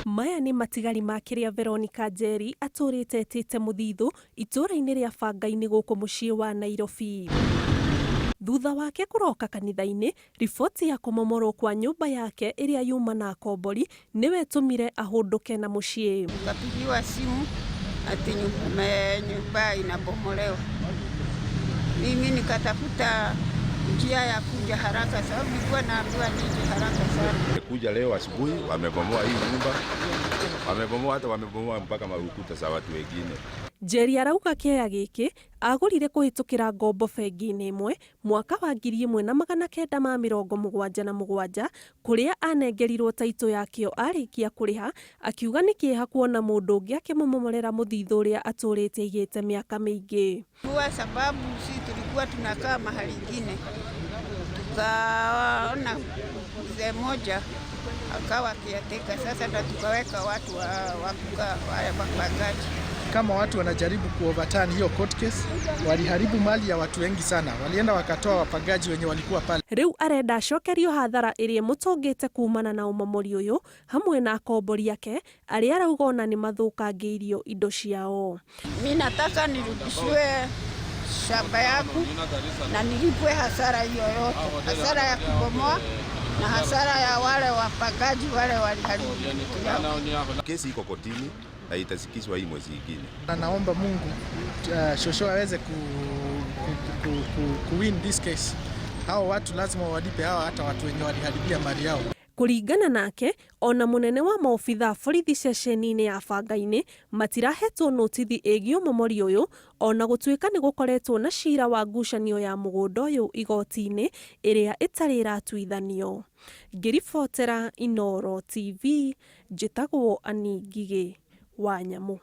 Maya nĩ matigari ma kĩrĩa Veronica Njeri atũrĩte etĩte mũthithũ itũũra-inĩ rĩa Bangainĩ gũkũ mũciĩ wa Nairobi. Thutha wake kũroka kanitha-inĩ, riboti ya kũmomorwo kwa nyũmba yake ĩrĩa yuma na akombori nĩwe ĩtũmire ahũndũke na mũciĩ. Tukapigiwa simu ati nyumba inabomolewa. Mimi nikatafuta njia ya kuja haraka, sababu nilikuwa naambiwa nije haraka sana. Kuja leo asubuhi wamebomoa hii nyumba, wamebomoa hata wamebomoa mpaka marukuta za watu wengine. Njeri arauga kĩea gĩkĩ agũrire kũhĩtũkĩra ngombo bengi-inĩ ĩmwe mwaka wa 1977 kũrĩa anengerirwo taitũ yakĩo arĩkia kũrĩha, akiuga nĩ kĩeha kuona mũndũ ũngĩ akĩmũmomorera mũthithũ ũrĩa atũrĩte aigĩte mĩaka mĩingĩ. Kwa sababu si tulikuwa tunakaa mahali ingine, tukaona mzee mmoja akawa caretaker, sasa ndo tukaweka watu wa kukaa wale wapangaji. Kama watu wanajaribu kuoverturn hiyo court case, waliharibu mali ya watu wengi sana. Walienda wakatoa wapangaji wenye walikuwa pale. Rĩu arenda acokerio hathara ĩrĩa ĩmũtũngĩte kumana na ũmomori ũyũ hamwe na akombori ake arĩa arauga ona nĩ mathũkangĩirio indo ciao. Mi nataka nirudishiwe shamba yangu na nilipwe hasara hiyo yote, hasara ya kubomoa na hasara ya wale wapangaji wale waliharibu vitu yao. Kesi iko kotini na itasikizwa hii mwezi ingine. Na naomba Mungu shosho aweze ku win this case. Hao watu lazima walipe hao hata watu wenye waliharibia mali yao. Kũringana nake, ona mũnene wa maobithaa borithi ceceni-inĩ ya Bangainĩ matirahetwo notithi ĩgiĩ ũmomori ũyũ ona gũtuĩka nĩ gũkoretwo na cira wa ngucanio ya mũgũnda ũyũ igoti-inĩ ĩrĩa ĩtarĩ ĩratuithanio. Ngĩribotera Inooro TV, njĩtagwo Annie Ngigĩ wa Nyamũ.